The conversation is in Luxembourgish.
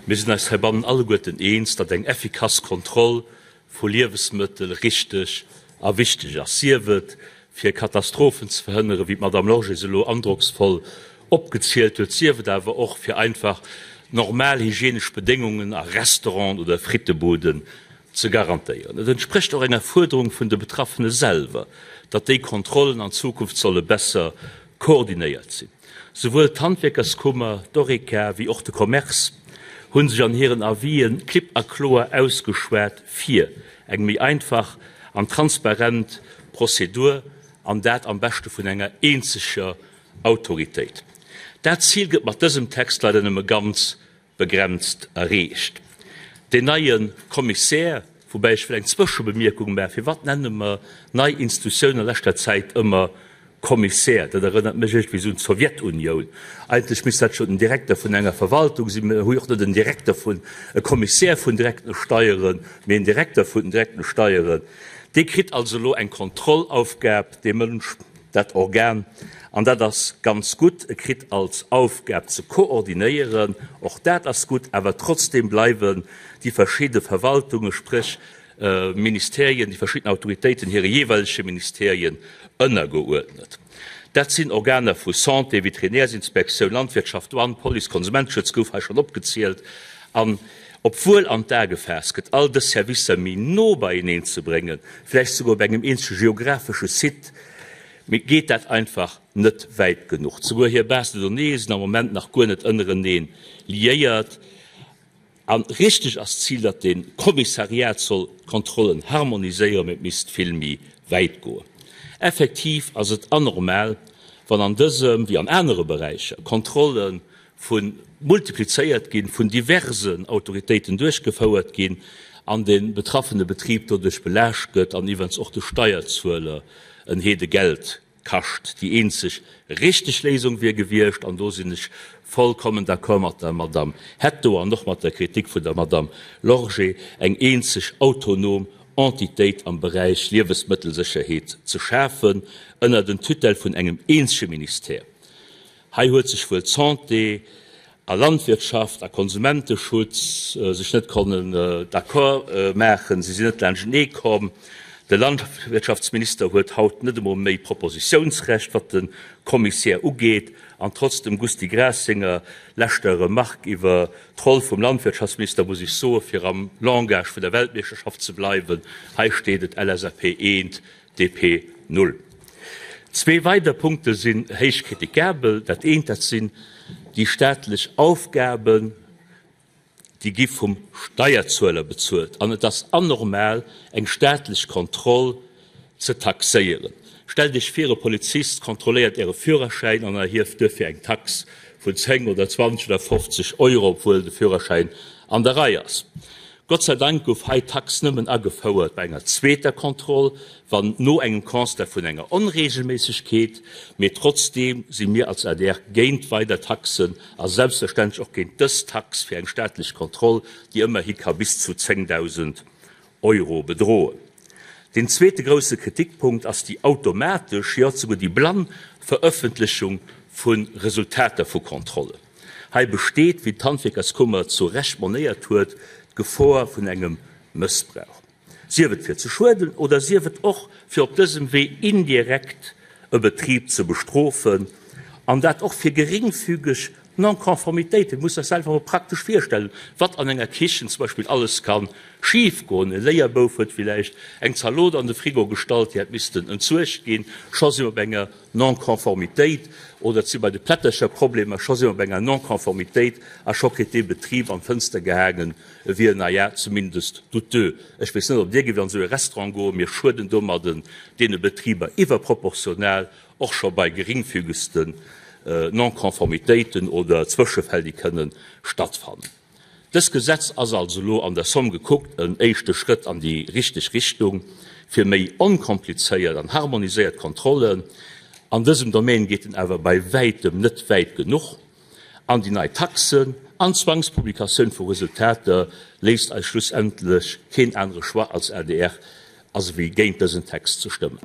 Mir sinn eis heibannen alleguerten eens, datt eng effikass Kontroll vu Liewesmëttel richteg a wichteg ass, sief et fir Katastrophen ze verhënneren, wéi d'Madame Lorgé se elo androcksvoll opgezielt huet, sief et awer och fir einfach normal hygienesch Bedéngungen a Restauranten oder Frittebuden ze garantéieren. Et entsprécht och enger Fuerderung vun de Betraffene selwer, datt déi Kontrollen an Zukunft solle besser koordinéiert sinn. Souwuel d'Handwierkerskummer, d'Horeca wéi och de Commerce hu sech an hiren Avisen klipp a kloer ausgeschwat fir eng méi einfach an transparent Prozedur, an dat am beschte vun enger eenzeger Autoritéit. Dat Zil gëtt mat dësem Text leider nëmme ganz begrenzt erreecht. Deen neie Kommissär, woubäi ech wëll eng Zwëschebemierkung maachen, Firwat nenne mer nei Institutiounen a leschter Zäit ëmmer Kommissär? Dat erënnert mech iergendwéi esou un d'Sowjetunioun. Eigentlech misst dat scho den Direkter vun enger Verwaltung sinn. Mir hu jo och net en Direkter vun, e Kommissär vun direkten Steieren, mee en Direkter vun den direkten Steieren. Dee kritt also elo eng Kontrollaufgab, dee Mënsch. Dat Organ, an dat ass ganz gutt, e kritt als Aufgab ze koordinéieren, och dat ass gutt, awer trotzdem bleiwen déi verschidde Verwaltungen, spréch Ministerien, déi verschidden Autoritéiten hire jeeweilege Ministerien ënnergeuerdnet. Dat sinn Organer vu Santé, Veterinärsinspektioun, Landwirtschaft, Douane, Police, Konsumenteschutz gouf hei schonn opgezielt. An obwuel an d'A gefaasst gëtt, all dës Servicer méi no beieneen ze bréngen, vläicht souguer op engem eenzege geographesche Site, Mee geet dat einfach net wäit genuch. Souguer hir Base de données sinn am Moment nach guer net ënnerenee liéiert. A richteg ass d'Zil, datt de Kommissariat soll d'Kontrollen harmoniséieren, mee et misst vill méi wäit goen. Effektiv ass et anormal, wann an dësem wéi an anere Beräicher Kontrolle vu multiplizéiert ginn, vun diversen Autoritéiten duerchgefouert ginn an de betraffene Betrib doduerch belaascht gëtt an iwwens och de Steierzueler en Heede Geld kascht. Déi eenzeg richteg Léisung wier gewiescht, an do sinn ech vollkommen d'accord mat der Madame Hetto an och mat der Kritik vun der Madame Lorgé, eng eenzeg autonom Entitéit am Beräich Liewesmëttelsécherheet ze schafen, ënner den Tutelle vun engem eenzege Ministère. Hei huet sech wuel d'Santé a Landwirtschaft a Konsumenteschutz sech net konnen d'accord maachen, si sinn net laanschtenee komm. De Landwirtschaftsminister huet haut net emol méi Propositiounsrecht, wat de Kommissär ugeet. An trotz dem Gusty Graas senger leschter Remarque iwwer d'Roll vum Landwirtschaftsminister muss ech soen, fir am Langage vun der Weltmeeschterschaft ze bleiwen, hei steet et LSAP eent, DP null. Zwee weider Punkte sinn héich kritikabel. Dat eent, dat sinn déi staatlech Aufgaben, déi gi vum Steierzueler bezuelt. An et ass anormal, eng staatlech Kontroll ze taxéieren. Stellt Iech vir, e Polizist kontrolléiert Äre Führerschäin an erhieft duerfir eng Tax vun 10 oder 20 oder 50 Euro, obwuel de Führerschäin an der Rei ass. Gott sei Dank gouf hei d'Tax nëmmen agefouert bei enger zweeter Kontroll, wann no engem Constat vun enger Onregelméissegkeet. Mee trotzdeem si mir als adr géint weider Taxen a selbstverständlech och géint dës Tax fir eng staatlech Kontroll, déi ëmmerhi ka bis zu 10.000 Euro bedroen. Deen zweete grousse Kritikpunkt ass déi automatesch, jo souguer déi blann Verëffentlechung vu Resultater vu Kontrollen. Hei besteet, wéi d'Handwierkerskummer zu Recht monéiert huet, d'Gefor vun engem Mëssbrauch, sief et fir ze schueden oder sief et och fir op dësem Wee indirekt e Betrib ze bestrofen, an dat och fir geringfügeg Non-Conformitéiten. Et muss sech einfach emol praktesch virstellen, wat an enger Kichen zum Beispill alles ka schifgoen. E Léierbouf huet villäicht eng Zalot an de Frigo gestallt, déi hätt missten entsuergt ginn, scho si mer op enger Non-Conformitéit, oder et si bei de Plättercher Problemer, scho si mer bei enger Non-Conformitéit a scho kritt dee Betrib an d'Fënster gehaangen, e wier, na ja, zumindest douteux. Ech weess net, ob Dir géift an esou e Restaurant goen. Mir schueden domadden deene Betriber iwwerproportional, och scho bei geringfügegsten Non-Conformitéiten oder Zwëschefäll, déi kënnen stattfannen. Dëst Gesetz ass also elo an der Somm gekuckt en éischte Schrëtt an déi richteg Richtung fir méi onkomplizéiert an harmoniséiert Kontrollen. An dësem Domaine geet en awer bei wäitem net wäit genuch an déi nei Taxen an d'Zwangspublikatioun vu Resultater léisst eis schlussendlech keen anere Choix als adr, as ewéi géint dësen Text ze stëmmen.